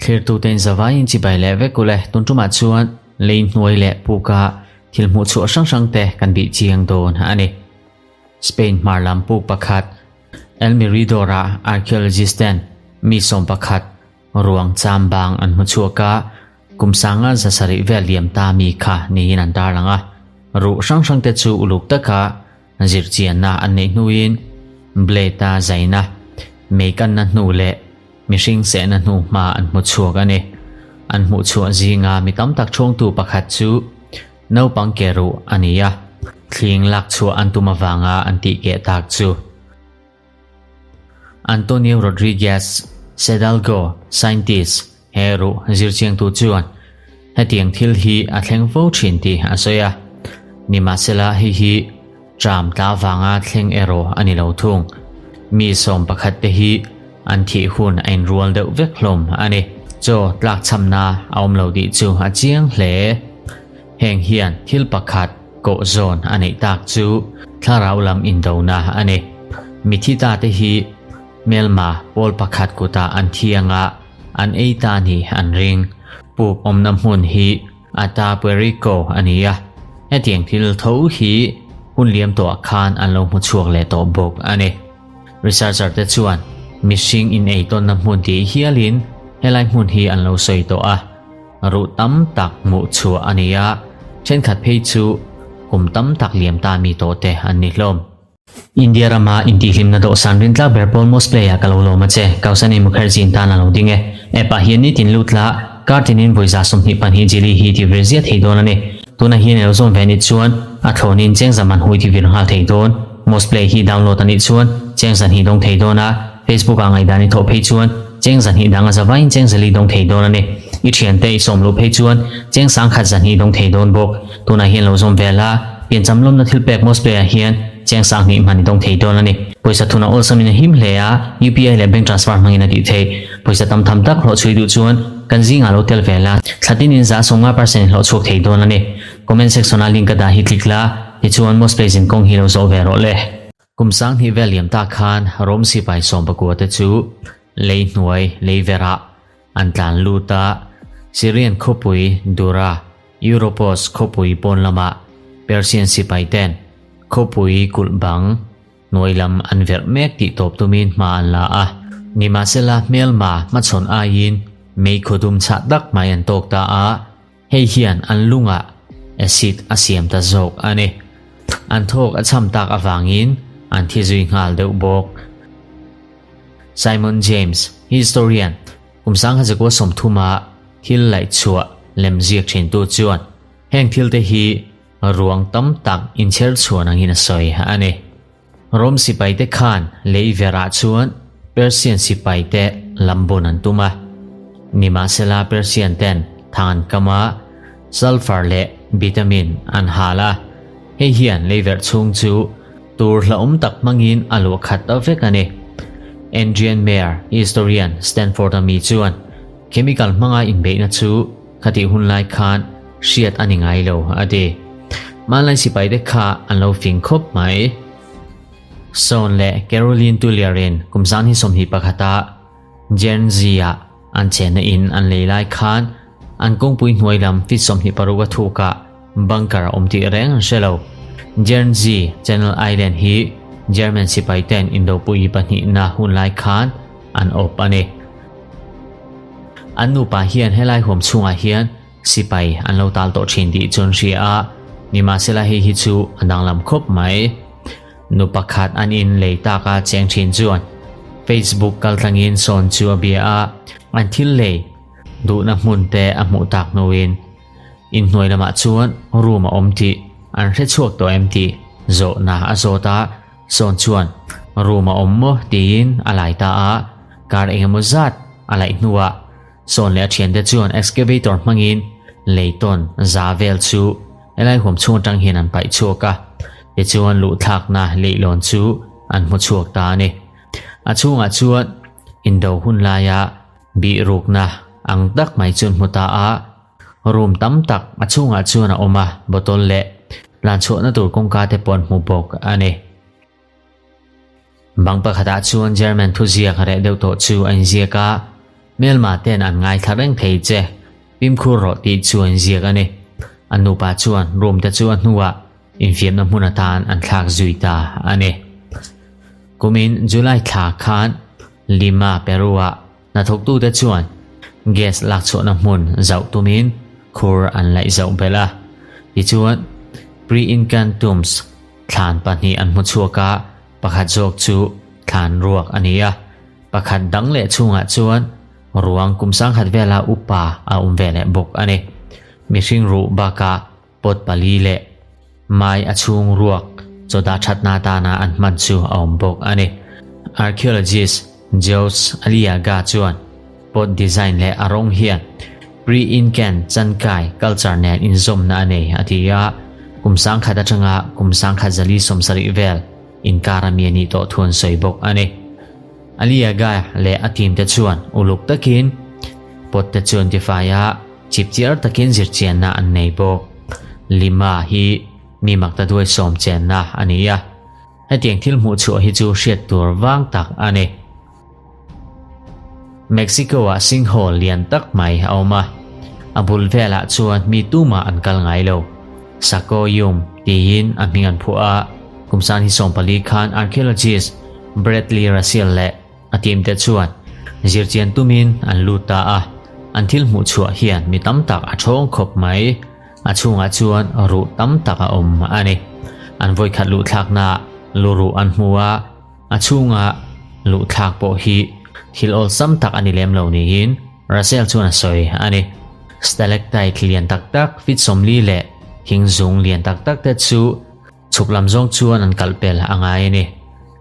Thlirtute in zavaiin chibai leh vek ule tun tumah chuan lei hnuai leh puka thil hmuh chhuah hrang hrang te kan bih chiang dawn a ni. Spain hmar lam puk pakhat El Mirador-a archaeologist ten mi 11 ruang cham bang an hmu chhuak a, kum sanga zasarih vel liam ta mi kha niin an tarlang a. Ruh hrang hrang te chu uluk taka zirchianna an neih hnuin blade-a zaina, meikanna hnu leh mihring sehna hnu hma an hmu chhuak a ni. An hmuh chhuah zinga mi tam tak chhawngtu pakhat chu naupang ke ruh a ni a, thling lak chhuah an tum avanga an tih keh tak chu. Antonio Rodriguez Sedalgo, scientist, he ruh zirchiangtu chuan hetiang thil hi a thleng fo thin tih a sawi a. Nimahsela hei hi tram tla vanga thleng erawh a ni lo thung. Mi 11 te hi an thih hun a inrual deuh vek hlawm a ni. Chaw tlakchhamna a awm lo tih chu a chiang hle. Heng hian thil pakhat koh zawn a neih tak chu thlarau lam indona a ni. Mithi ta te hi hmelma pawl pakhat kutah an thiang a, an ei ta ni an ring. Puk awmna hmun hi Ata Puerrico a ni a, hetiang thil tho hi hun liam tawhah khan an lo hmu chhuak leh tawh bawk a ni. Researcher te chuan mihring in ei tawnna hmun tih hialin helai hmun hi an lo sawi tawh a. Ruh tam tak hmuh chhuah a ni a, thenkhat phei chu kum tam tak liam ta mi tawh te an ni hlawm. India rama intihhlimna dawhsan rintlak ber pawl Most Play ah ka lo lawm a che, Kausani Mukherjee in tan a lo ding e. App ah hian nitin lut la, kar tinin vawi 22 jili hi ti vir ziah thei dawn a ni. Tunah hian i lo zawm ve anih chuan a thlawnin cheng zaman hui ti vir nghal thei dawn. Most Play hi download anih chuan cheng zahnih dawng thei dawn a, Facebook ah ngaihdan i thawh phei chuan cheng zahnih dang a zavaiin cheng zali dawng thei dawn a ni. I thiante i sawm luh phei chuan cheng sangkhat zahnih dawng thei dawn bawk. Tunah hian lo zawm vel a, piancham lawmna thil pek Most Play ah hian cheng sanghnih hman i dawng thei dawn a ni. Pawisa thuna awlsamin a him hle a, UPI leh bank transfer hmangin a tih theih. Pawisa tam tham tak hlawh chhui duh chuan kan zingah lo tel vel a, thla tinin 50% in hlawh chhuak thei dawn a ni. Comment section ah link ka dah hi click la, tichuan Most Play zin kawng hi lo zawh ve rawh le. Kum 2000 vel liam tak khan Rom sipai 19 te chu lei hnuai lei verah an tlan lut a, Syrian khawpui Dura, Europos khawpui pawn lamah Persian sipai ten khawpui kulh bang hnuai lam an verh mek tih tawp tumin hma an la a. Nimahsela hmelma hmachhawn aiin mei khawdum chhah tak mai an tawk ta a, Hei hian an lungah acid a siam ta zawk a ni. An thawk a cham tak avangin an thi zui nghal deuh bawk. Simon James, historian, kum 1930 a thil laih chhuah lem ziak thintu chuan heng thil te hi ruang tam tak inchher chhuan angin a sawi a ni. Rom sipaite khan lei verah chuan Persian sipaite lambun an tum a. Nimahsela Persian ten thang an kam a, sulfur leh vitamin an hal a. Hei hian lei verh chhung chu tur hlauhawm tak hmangin a luah khat ta vek a ni. Adrian Mayer, historian Stanford a mi chuan chemical hmanga inbeihna chu khatih hun lai khan hriat a ni ngai lo a ti. Hmanlai sipaite kha an lo fing khawp mai. Sean leh Caroline Tullier-in kum 2021-a Gen Z-ah an chenna in an lei lai khan an kawngpui hnuai lam feet 26 a thukah bunker a awm tih reng an hre lo. Gen Z Channel Island hi German sipaiten Indopui pahnihna hun lai khan an awp a ni. An nupa hian helai huam chhungah hian sipai an lo tal tawh thin tih chu an hria a, nimahsela hei hi chu a danglam khawp mai. Nu pakhat an in lei taka cheng thin chuan Facebook kaltlangin sawn chu a bia a, an thil lei duhna hmun te a hmuh tak hnuin inhnuai lamah chuan room a awm tih an hre chhuak tawh em tih zawhna a zawt a, sawn chuan room a awm maw tiin a lai ta a, kar engemaw zat a laih hnuah sawn leh a thiante chuan excavator hmangin leitawn za vel chu helai huam chhung atang hian an paih chhuak a, tichuan luhthlakna leihlawn chu an hmu chhuak ta a ni. A chhungah chuan indo hun laia bih rukna ang tak mai chu an hmu ta a, room tam tak a chhungah chuan a awm a, bottle leh tlanchhuahna tur kawngka te pawh an hmu bawk a ni. Bang pakhatah chuan German thuziak reh deuh tawh chu a inziak a, Hmelma ten an ngaithla reng thei che, fimkhur rawh tih chu a inziak a ni. An nupa chuan room te chu a hnuah infiamna hmun atan an thlak zui ta a ni. Kumin July thla khan Lima, Peru-ah hnathawktute chuan gas lakchhuahna hmun zauh tumin khur an laih zauh belh a. Tichuan, pre-Incan tombs thlan pahnih an hmu chhuak a, pakhat zawk chu thlan ruak a ni a, pakhat dang leh chhungah chuan ruang kum sangkhat vela upa a awm ve leh bawk a ni. Mihring ruh bakah pot pali leh mai a chhung ruak chaw dah thatna atana an hman chu a awm bawk a ni. Archaeologist Jose Aliaga chuan pot design leh a rawng hian pre-Incan chankai culture nen inzawmna a nei a ti a, kum sangkhat atanga kum sangkhat zali sawmsarih vel inkar a mi a nih tawh thu an sawi bawk a ni. Aliaga leh a team te chuan uluk takin pot te chu an tifai a, Chipchiar takin zirchianna an nei bawk. Lima hi mi makta duai sawm chenna a ni a, hetiang thil hmuh chhuah hi chu hriat tur vang tak a ni. Mexico-ah sinkhole lian tak mai a awm a, a bul velah chuan mi tumah an kal ngai lo. Sakoyum tiin a hming an phuah a, kum san hi 14 khan archaeologist Bradley Russell leh A team te chuan zirchian tumin an lut ta a, an thil hmuh chhuah hian mi tam tak a thawng khawp mai. A chhungah chuan ruh tam tak a awm a ni. An vawikhat luhthlaknaah lu ruh an hmu a, a chhunga luhthlak pawh hi thil awlsam tak a ni lem lo niin Russell chuan a sawi a ni. Stalactite lian tak tak fit 40 leh thing zung lian tak tak te chu Chhuk lam zawng chuan an kalh pel a ngai a ni.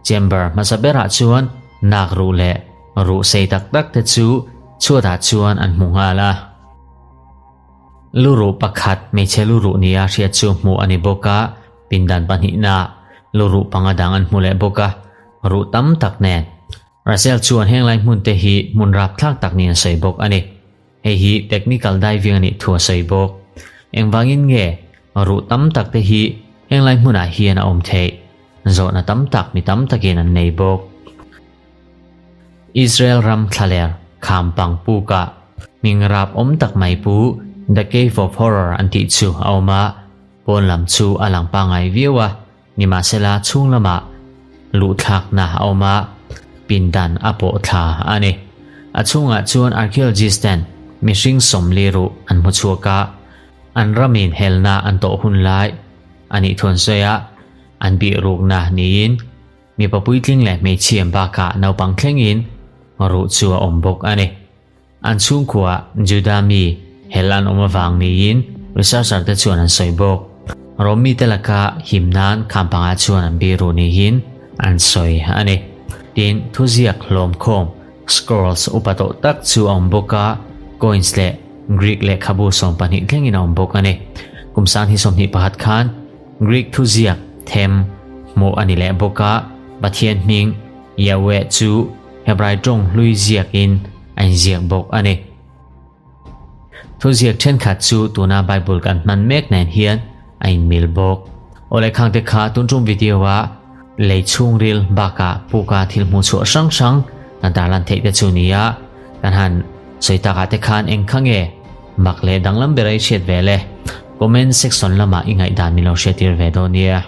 Chamber hmasa berah chuan nak ruh leh ruh sei tak tak te chu chhuatah chuan an hmu nghal a. Lu ruh pakhat hmeichhe lu ruh nia hriat chu hmuh a ni bawk a, pindan pahnihnaah lu ruh panga dang an hmu leh bawk a, ruh tam tak nen. Russell chuan henglai hmun te hi hmun rapthlak tak niin a sawi bawk a ni. Hei hi technical diving a nih thu a sawi bawk. Engvangin nge ruh tam tak te hi henglai hmunah hian a awm theih? Zawhna tam tak mi tam takin an nei bawk. Israel ram thlaler kham pang pukah hming rap awm tak mai pu The Cave of Horror an tih chu a awm a, pawn lam chu a lang pangngai viau a, Nimahsela chhung lamah luhthlakna a awm a, pindan a pawh thla a ni. A chhungah chuan archaeologist ten mihring 40 ruh an hmu chhuak a, an ramin helna an tawh hun lai a nih thuan sawi a, an bih rukna niin mipa puitling leh hmeichhia bakah naupang thlengin ruh chu a awm bawk a ni. An chhungkua Juda mi hel an awm avang niin researcher te chuan an sawi bawk. Rom mite laka him nan khampangah chuan an biru niin an sawi a ni. Tin, thuziak hlawmkhawm, scrolls, upa tawh tak chu a awm bawk a, coins leh Greek lehkhabu 12 thlengin a awm bawk a ni. Kum sang hi 21 khan Greek thuziak them hmuh a ni leh bawk a, Pathian hming Yahweh chu Hebrai tawng hlui ziakin a inziak bawk a ni. Thuziak thenkhat chu tuna Bible kan hman mek nen hian a inmil bawk. Awle khangte kha tun tum video a lei chhungril bakah puka thil hmuh chhuah hrang hrang kan tarlan theih te chu nia kan han sawi takah te khan eng kha nge mak leh danglam ber a i hriat ve le? Comment section lamah i ngaihdan min lo hriattir ve dawn nia.